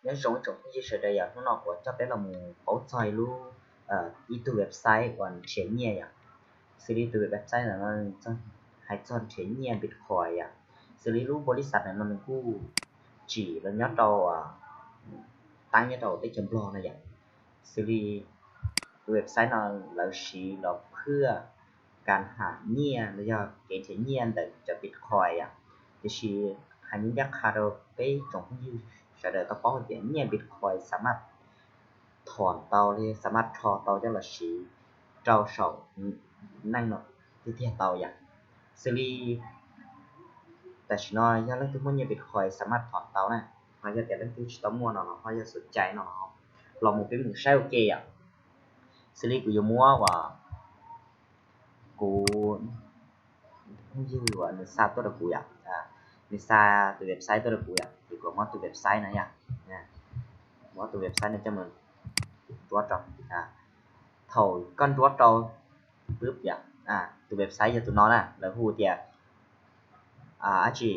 Nyob zoo ib tsoom phooj ywg sawv daws yom, hnub no kuv coj peb los mus paub txog ib lub, ib tug website uas nrhiav nyiaj yom. Xws li tus website no hais txog nrhiav nyiaj Bitcoin yom. Xws li lub npaus lis xas no nws kuj tsim los nyob rau, tab nyob rau teb chaws Nplog no yom. Xws li tus website no lawv siv los phwj kas ham nyiaj los yog kev nrhiav nyiaj ntawm cov Bitcoin yom. Tiam sis hais ncaj qha rau peb tsoom phooj ywg sawv daws tau paub hais tias nyiaj Bitcoin xam maj thom tau li xam maj rho tau coj los siv rau saum neej no tiag tiag tau yom. Xws li tam sim no yog leej twg muaj nyiaj Bitcoin xam maj thom tau na, ho yog tias leej twg tsis tau muaj no los ho yog xub cai no los mus peb mus saib ua ke yom. Xws li kuv yuav muab uas kuv phooj ywg uas nws xa tuaj rau kuv yom, nws xa tus website tuaj rau kuv yom, ces kuv muab tus website no yom, muab tus website no coj mus nruab rau. Thaum koj nruab rau pub yom, tus website yog tus no na, lawv hu tias dab tsi,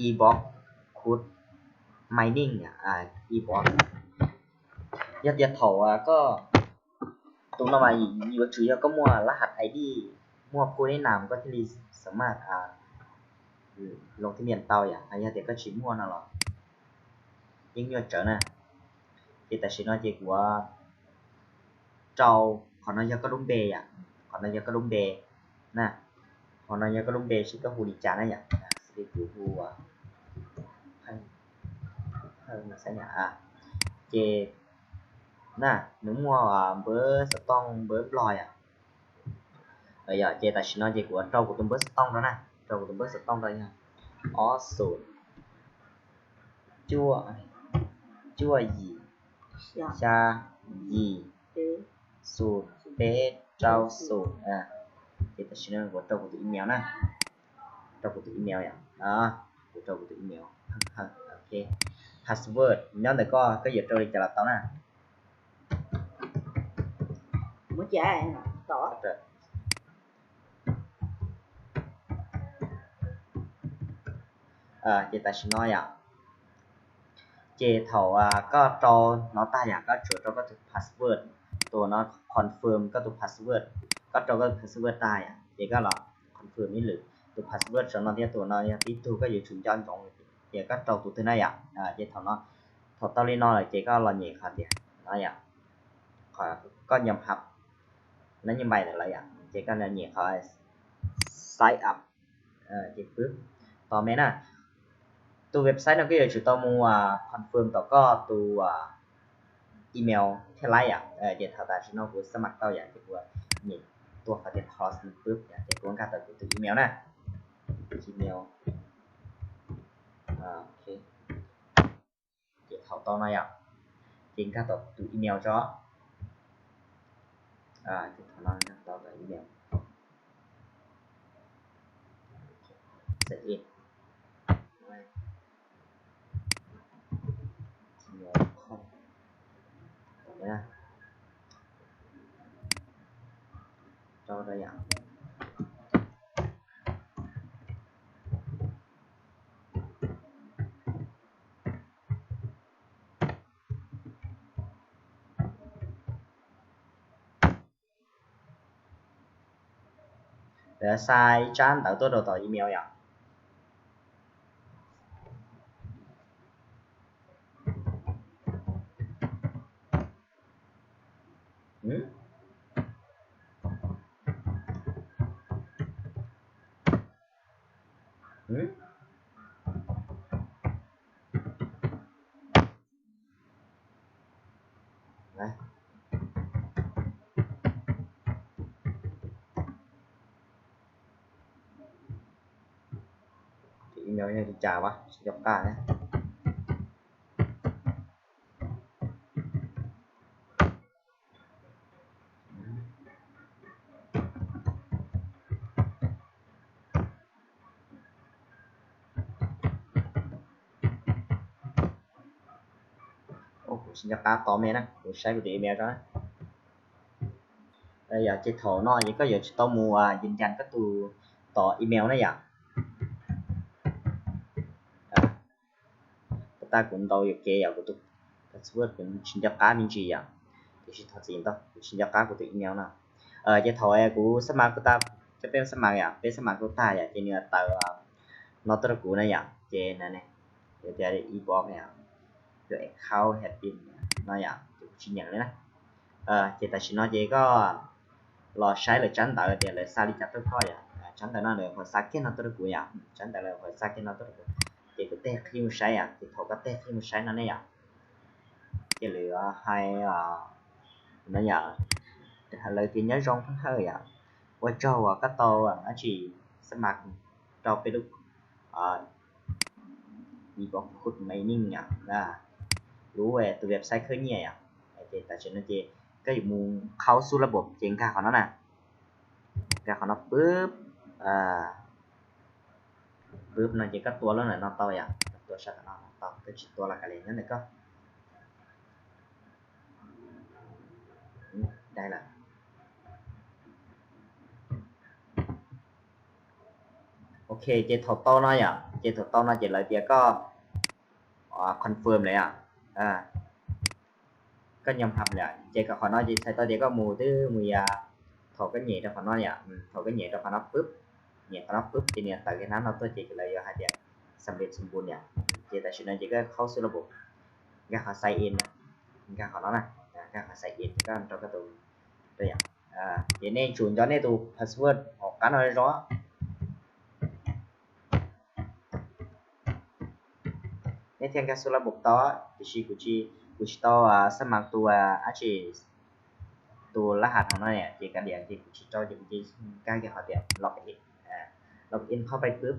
Ebot Code Mining, Ebot. Yog tias thaum koj tus no mas yuav tsum yog koj muaj lab has I D, muaj pub neb nam koj thiaj li xam maj loo thib niam tau yom, yog tias koj tsis muaj no los yeej nyuaj tsawv na. Ces tam sim no ces kuv rau, qhov no yog koj lub npe yom, qhov no yog koj lub npe na, qhov no yog koj lub npe seb koj hu li cas na yom. Xws li kuv hu, ces na, nws muaj npawb xov tooj npawb Nplog yom. Ces tam sim no ces kuv rau kuv tus npawb xov tooj rau na, rau kuv tus npawb xov tooj rau yog ob xus cuaj, cuaj yim, xya yim, xus peb rau xus. Ces tam sim no kuv rau kuv tus email na, rau kuv tus email yom, kuv rau kuv tus email. Password nyob ntawm koj, koj yuav rau li cas los tau na. Ces tam sim no yom, ces thaum koj rau no tag yom, koj tsuas rau koj tus password, tus no confirm koj tus password. Koj rau koj tus password tag yom, ces koj los confirm ib lwm. Tus password saum no thiab tus no yog tib tug koj yuav tsum nco ntsoov, ces koj rau tus twg na yom. Ces thaum no, thaum tau li no lawm ces koj los nyem qhov tias no yom, koj nyom hab no nyuj npais ntawm lawm yom, ces koj nyem qhov sign up, ces pwb tos me na. Tus website no koj yuav tsum tau mus confirm tom koj tus email thiaj laib yom. Ces thaum tam sim no kuv xab mam tau yom, ces kuv nyem tua qhov tias close pwb yom, ces kuv nkag tau kuv tus email na, email. Ces thaum tau no yom, ces nkag tau tus email tso. Ces thaum no nkag tau tus email, rau rau yom. Lawv xa ib tsab ntawv tuaj rau tom email yom. Email yog li cas a, tsis nco qab ne. Kuv tsis nco qab tos me na, kuv saib kuv tus email tso na. Yog ces thaum no ces koj yuav tsum tau mus yws yas koj tus tod email na yom. Kuv tab kuv ntaus yuam kev yom, kuv tus password kuv tsis nco qab me ntsis yom. Tiam sis thov txim ntau, kuv tsis nco qab kuv tus email no. Ces thaum kuv xab mas kuv tag, cov peb xab mas yom, peb xab mas kuv tag yom, ces nws tawm no tuaj rau kuv na yom, ces tias inbox yom, your account has been no yom, ces kuv tsis nyeem li na. Ces tam sim no ces koj los saib lawv tsab ntawv tias lawv xa li cas tuaj koj yom. Tsab ntawv no lawv qhuav xa kiag no tuaj rau kuv yom, tsab ntawv lawv qhuav xa kiag no tuaj rau kuv. Ces kuv teg qhib mus saib yom, ces thaum koj teg qhib mus saib no ne yom, ces lawv hais no yom, lawv tias nyob zoo phooj ywg yom, ua tsaug uas koj tau dab tsi xab mas rau peb lub inbox, Khut Maiv Neej yom, lub tus website khawb nyiaj yom. Ces tam sim no ces koj yuav mus qhau xub lab npam ces nkag qhov no na, nkag qhov no pwb, pwb no ces koj tua lub ntawm no tau yom, tua sab tom no tau, koj tsis tua los kav liam, nyob ntawm koj. Dai lawm. Ok, ces thaum tau no yom, ces thaum tau no ces lawv tias koj confirm lawm yom, koj nyob hab lawm ces kom qhov no ces txhais tau tias koj mus twb mus yom. Thaum koj nyem rau qhov no yom, thaum koj nyem rau qhov no pwb, nyem qhov no pwb ces nws tawm kiag hnab no tuaj ces lawv yuav hais tias xam lej xum npun yom. Ces tam sim no ces koj qhau xub lab npam, nkag qhov sign in, nkag qhov no na, nkag qhov sign in ces koj rau koj tus, rau yom. Ces nej tsum nco nej tus password hauv qab no zoo. Nej thiaj nkag xub lab npam tau, tiam sis kuv tsis, kuv tsis tau xab mas tus dab tsi, tus lab has hauv no ces kav liam ces kuv tsis tau ces kuv ces nkag kiag qhov tias log in, log in qhov pais pwb,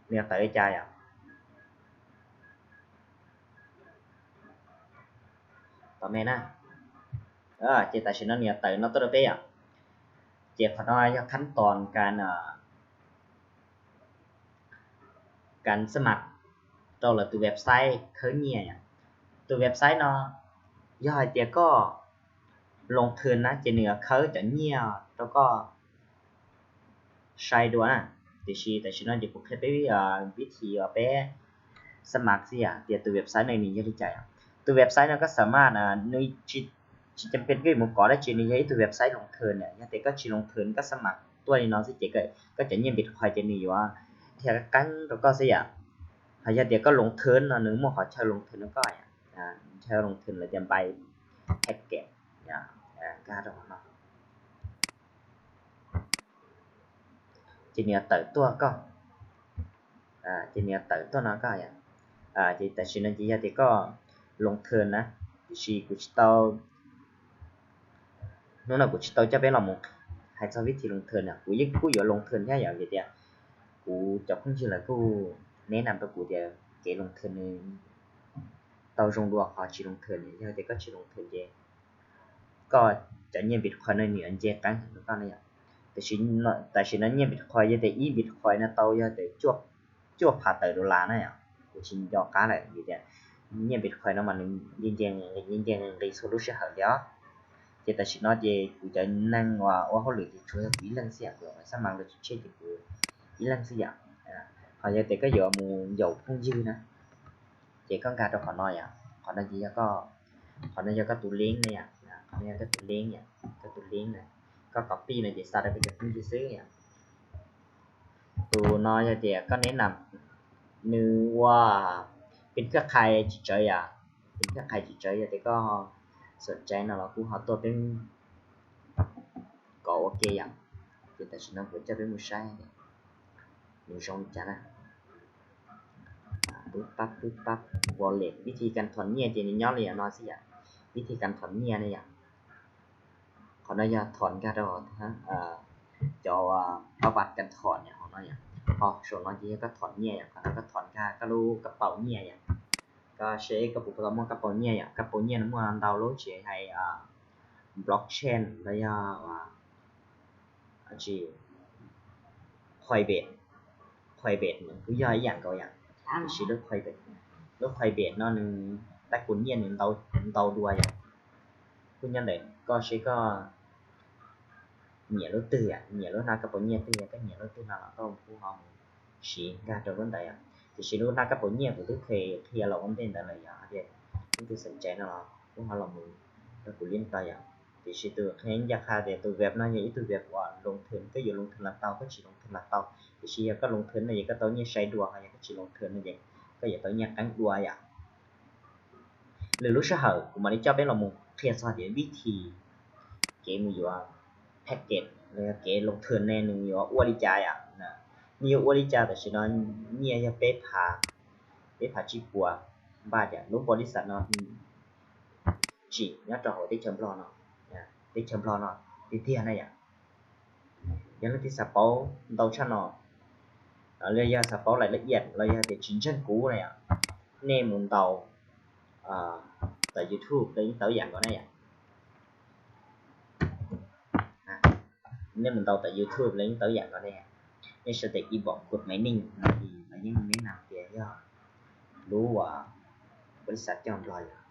nws tawm li cas yom. Tom me na, ces tam sim no nws tawm no tuaj rau peb yom. Ces qhov no yog khab toos kas kas xab mas rau lawv tus website khawb nyiaj yom. Tus website no yog hais tias koj loo thwm na ces nws yuav khawb cov nyiaj rau koj sai dua na. Tiam sis tam sim no ces kuv qhia peb vib thi uas peb xab mas xwb yom, tias tus website no nws yog li cas yom. Tus website no koj xab mas nws tsis, tsis cam pes koj yuav mus kov dab tsi, nws yog ib tug website loo thwm na. Yog tias koj tsis loo thwm koj xab mas tuaj li no xwb ces koj cov nyiaj Bitcoin ces nws yuav dhia qeeb rau koj xwb yom. Ho yog tias koj loo thwm no nws muaj qhov chaw loo thwm rau koj, chaw loo thwm lawv tias buy packet, nkag rau qhov no ces nws yuav tawm tuaj koj, ces nws yuav tawm tuaj no koj yom. Ces tam sim no ces yog tias koj loo thwm na, tiam sis kuv tsis tau, hnub no kuv tsis tau coj peb los mus hais txog vib thi loo thwm na, kuv yeej kuj yuav loo thwm thiab yom, vim tias kuv cov phooj ywg lawv kuj neb nam rau kuv tias kev loo thwm nws tau zoo dua qhov tsis loo thwm. Yog tias koj tsis loo thwm ces koj cov nyiaj Bitcoin no nws yuav nce qeeb rau koj ne yom. Tiam sis tam sim no nyiaj Bitcoin yog tias ib Bitcoin no tau yog tias cuaj phav tawm dollar na yom. Kuv tsis nco qab lawm vim tias nyiaj Bitcoin no mas nws nce nqis txhua lub sij hawm li os. Ces tam sim no ces kuv cov neeg uas ua hauj lwm ces tsuas yog kuv ib leeg xwb yom, kuv xab mas los tsis tshiab ces kuv ib leeg xwb yom. Ho yog tias koj yuav mus yaum phooj ywg na, ces koj nkag rau qhov no yom, qhov no ces yog, qhov no yog koj tus link na yom, qhov no yog koj tus link yom, koj tus link na, koj copy no ces xa rau koj cov phooj ywg xwb yom. Tus no yog tias koj neb nam, nws ua pin khaj khai tsis tsawv yom, pin khaj khai tsis tsawv, yog tias koj xom tsaiv no los kuj ho tuaj peb kov ua ke yom. Ces tam sim no kuv coj peb mus saib nws zoo li cas na. Pub pab pub pab wallet, vib thi kas thom nyiaj ces nws nyob li no xwb yom. Vib thi kas thom nyiaj ne yom. Qhov no yog thom nkag rau cov pab vas kas thom yom, qhov no yom. Ho saum no ces yog koj thom nyiaj yom, qhov no koj thom nkag koj lub kab paus nyiaj yom. Koj seb koj puas tau muaj kab paus nyiaj yom. Kab paus nyiaj no muaj ntau lub, tsis hais blockchain los yog tsis, Coinbase, Coinbase nws kuj yog ib yam nkaus yom. Tiam sis lub Coinbase, lub Coinbase no nws tab kaus nyiaj nws ntau dua yom. Kuj nyob ntawm koj seb koj nyiam lub twg yom, nyiam lub hnab kab paus nyiaj twg, yog koj nyiam lub twg no los koj kuj ho mus siv nkag rau lub ntawd yom. Tiam sis lub hnab kab paus nyiaj kuv twb qhia los ua ntej ntawd lawm yom, tias Leej twg xav cai no los kuj ho los mus rau kuv li no yom. Tiam sis tus qhia ncaj qha tias tus web no yog ib tug web uas loo thwm, koj yuav loo thwm los tau, koj tsis loo thwm los tau. Tiam sis yog koj loo thwm no ces koj tau nyiaj sai dua, ho yog koj tsis loo thwm no ces koj yuav tau nyiaj qeeb dua yom. Lwm lub sij hawm kuv mam li coj peb los mus qhia txog tias vib thi kev mus yuav package los yog kev loo thwm ne nws yuav ua li cas yom. Nws yuav ua li cas tam sim no nyiaj yog peb phav, peb phav tsib puas npaj yom. Lub npau li xav no tsim nyob rau hauv teb chaws Nplog no, teb chaws Nplog no tiag tiag na yom. Yog leej twg xav paub ntau tshaj no, los yog xav paub lais la iam los yog tias tsis ntseeg kuv na yom, nej mus ntaus tawm YouTube los yeej tau ib yam nkaus na yom. Nej mus ntaus tawm YouTube los yeej tau ib yam nkaus ne. Nej sau tias Ebot Code Mining no ces lawv yeej neb na tias yog lub uas npau li xav cog Nplog yom.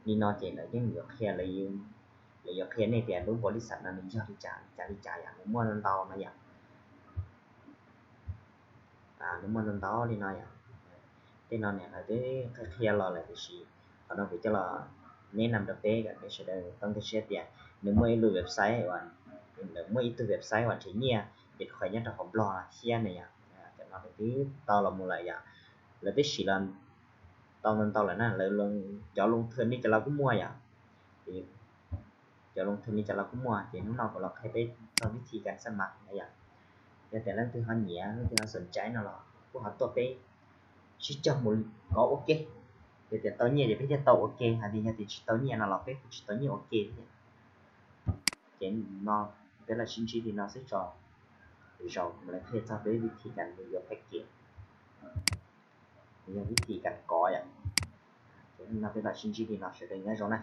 Li no ces lawv yeej yuav qhia, lawv yuav qhia nej tias lub npau li xav no nws yog li cas li cas li cas yom, nws muaj ntau no yom. Nws muaj ntau ntau li no yom. Tej no ne lawv twb qhia qhia los lawm tiam sis qhov no kuv coj los neb na rau peb kom peb sawv daws tau nkag siab tias nws muaj ib lub website uas, lawv muaj ib tug website uas nrhiav nyiaj bitcoin nyob rau hauv Nplog thiab ne yom. Cov no lawv twb tau los mus lawm yom, lawv twb siv los tau ntau ntau lawm na, lawv cov loo thwm li cas los kuj muaj yom. Cov loo thwm li cas los kuj muaj ces hnub no kuv los qhia peb txog vib thi kas xaj mas na yom. Yog tias leej twg ho nyiam, leej twg ho xom cai no los kuj ho tuaj peb sib cog mus kov ua ke. Yog tias tau nyiaj ces peb thiaj tau ua ke, hais tias yog tias tsis tau nyiaj no los peb kuj tsis tau nyiaj ua ke thiab. Ces no peb los sib ntsib li no xwb tso, zaum kuv mam li qhia txog peb vib thi kas mus yuav package, yog vib thi kas kov yom. Ces no peb los sib ntsib li no, sawv daws nyob zoo na.